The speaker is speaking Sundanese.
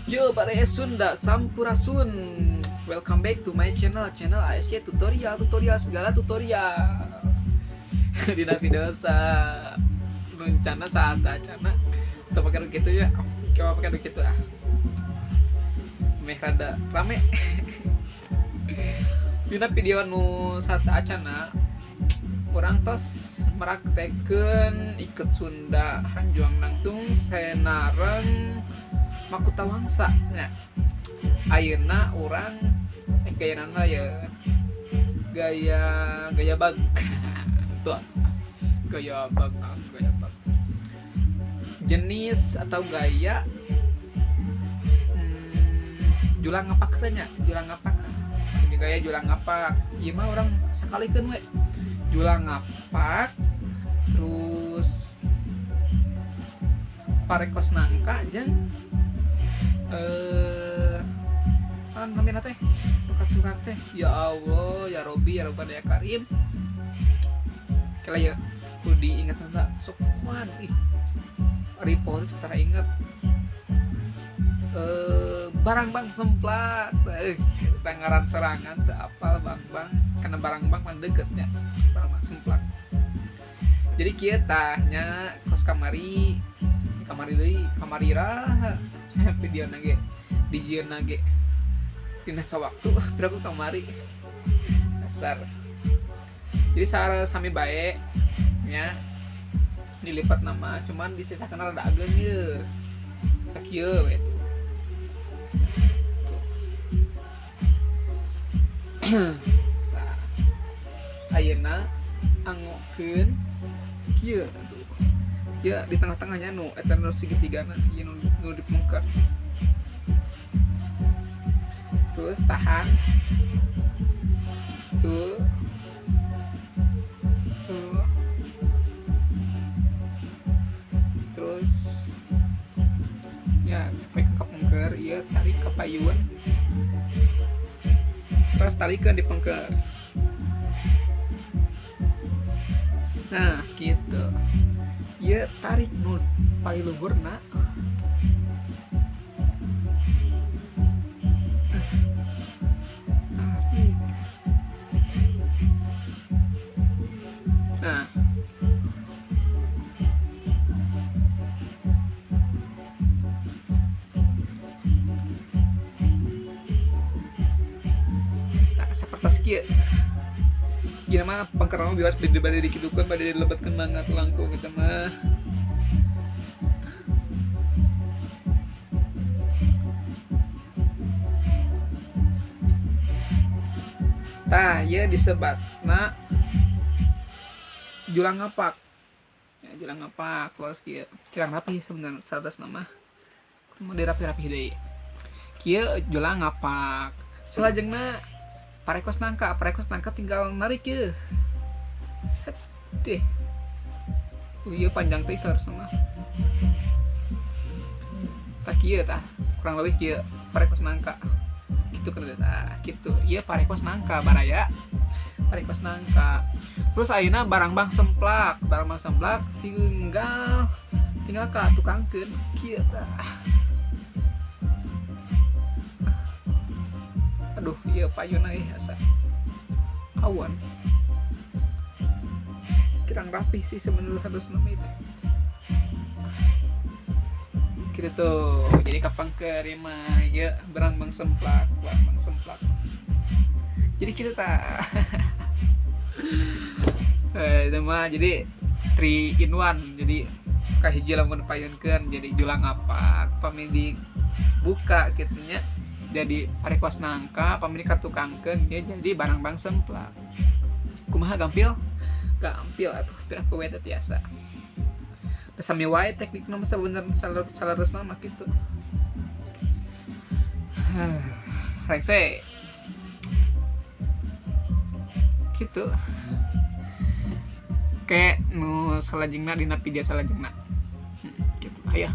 Yo baraya Sunda Sampurasun. Welcome back to my channel, channel ASY tutorial, tutorial segala tutorial. Dina video sa rencana saat acana atau pakai gitu ya. Coba pakai gitu ah. Meh rada rame. Dina video nu saat acana urang tos meraktekeun iket Sunda hanjuang nangtung senareng Makuta Wangsa nya. Ayeuna urang gaya nana ya, gaya gaya bag. Tuh. Gaya bag, langsung gaya bag. Jenis atau gaya julang ngapak nya, julang ngapak. Gaya julang ngapak. Ieu mah urang sakalikeun we. Julang ngapak terus parekos nangka jeung namina teh tukang teh ya Allah ya Robi ya Robbana ya Karim kala ya kudu diingat heula sok wan ih report setara inget barang bang semplak tangaran serangan teu apal bang bang karena barang bang pan deketnya barang bang semplak. Jadi kieu tah nya kos kamari kamari deui kamari raha video nage dijieun nage dina sawaktu piraku kamari dasar. Jadi sara sami bae nya dilipat nama cuman disisakeun rada ageung ye sakieu we tuh. Nah, ayeuna anggokeun kieu tuh. Ya di tengah-tengahnya nu eta nu segitigana ieu nu dipengker. Terus tahan. Tuh. Tuh. Terus ya sampai ke pengker ieu tarik ke payun. Terus tarikeun di pengker. Nah, gitu. Ya tarik nu paling luhurna. Tarik. Nah. Tak sapertos kieu. Ieu mah pangkerna bebas bade dikitukeun bade dilebetkeun banget langkung eta mah. Tah, ieu disebatna julang ngapak. Ya, julang ngapak terus kieu. Kirang rapi sebenarnya satasna mah. Kudu dirapi-rapi deui. Kieu julang ngapak. Salajengna parekos nangka tinggal narik ye. Deh. Ieu panjang teh saharusna mah. Tah kieu tah, kurang lebih kieu parekos nangka. Gitu kan tah, gitu. Ieu parekos nangka baraya. Parekos nangka. Terus ayeuna barang bang semplak tinggal tinggal ka tukangkeun kieu tah. Aduh, iya payun euy asa awan. Kurang rapi sih sebenarnya harus nama itu. Gitu tuh. Jadi kapangker ieu mah ieu barang bang semplak, barang bang semplak. Jadi kitu tah. Itu mah jadi 3 in 1. Jadi kahiji lamun payunkeun jadi julang ngapak, pami dibuka kitu nya. Jadi parekos nangka pamili katukangkeun dia jadi barang bang semplak. Kumaha gampil? Gampil atuh piraku we teu tiasa. Sami wae teknikna mah sabenerna saleresna mah kitu. Rengse. Kitu. Ke nu salajengna dina video salajengna. Kitu aya.